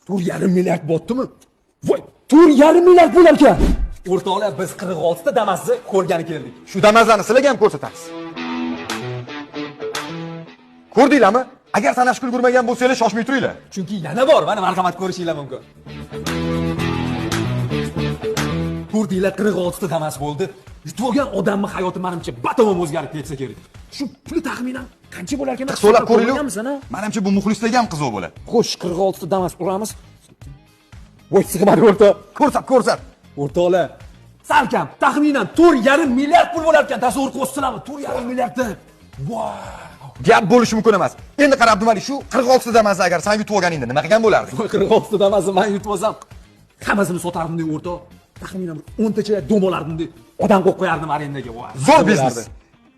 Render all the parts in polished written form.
4,5 milliard botdimi? Voy, 4,5 milliard bo'lar ekan. O'rtoqlar, biz 46 ta Damas'ni ko'rgani keldik. Shu Damas'larni sizlarga ham ko'rsatamiz. Ko'rdinglarmi? Agar sanashga ulgurmagan bo'lsanglar, shoshmay turinglar. Chunki yana bor, mana marhamat ko'rishinglar mumkin. Ko'rdinglar, 46 ta Damas bo'ldi. Yutib olgan odamning hayoti menimcha batamom o'zgarib ketsa kerak. Shu puli taxminan qancha bo'lar ekan? Hisoblab ko'ringlar. Ko'rganmisan, a? Menimcha bu muxlislarga ham qiziq bo'ladi. Xo'sh, 46 ta Damas uramiz. Voy, sig'madi o'rtoq. Ko'rsat, ko'rsat. O'rtoqlar, salkam taxminan 4,5 milliard pul bo'lar ekan. Tasavvur qilyapsizlarmi? 4,5 milliardni. Vau! Gap bo'lishi mumkin emas. Endi qara Abdumalik, shu 46 ta Damas'ni agar san yutib olganingda nima qilgan bo'larding? Voy, 46 ta Damas'ni men yutib olsam, hammasini sotardim deb o'rtoq. Taxminan 10 tacha dom olardim deb odam qo'yib qo'yardim arendaga. Voy, Zo'r biznes.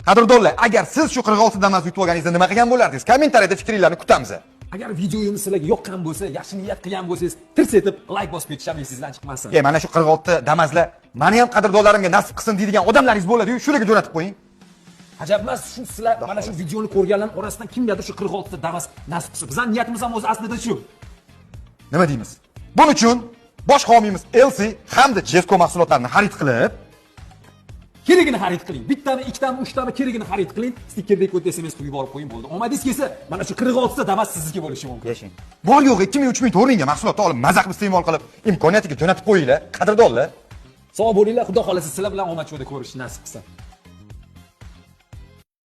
Qadrdonlar, agar siz shu 46 ta Damas'ni yutib olganingizda nima qilgan bo'lardingiz? Kommentariyada fikringizni kutamiz. Agar videomiz sizlarga yoqqan bo'lsa, yaxshi niyat qilgan bo'lsangiz, tirs etib like bosib ketish ham esingizdan chiqmasin. E, mana shu 46 ta Damas'lar meni ham qadrdonlarimga nasib qilsin deydigan odamlaringiz bo'ladi-yu, shularga jo'natib qo'ying. Ajab emas, shu sizlar mana shu videoni ko'rganlar orasidan kimgadir shu 46 ta Damas nasib qilsa. Bizning niyatimiz ham o'zi aslida shu. Nima deymiz? Buning uchun bosh homiymiz LC hamda Jesco mahsulotlarini xarid qilib, Keragini xarid qiling. Bittami, ikkitami, uchtami keragini xarid qiling. Stikerdek kod SMS qilib yuborib qo'ying bo'ldi. Omadingiz kelsa, mana shu 46 ta Damas sizniki bo'lishi mumkin. Yashang. Bor yo'g'i 2000 3000 4 mingga mahsulotni olib maza qilib iste'mol qilib, imkoniyatiga jo'natib qo'yinglar, qadrdonlar. Sog' bo'linglar, Xudo xolasa sizlar bilan omad cho'da ko'rish nasib qilsin.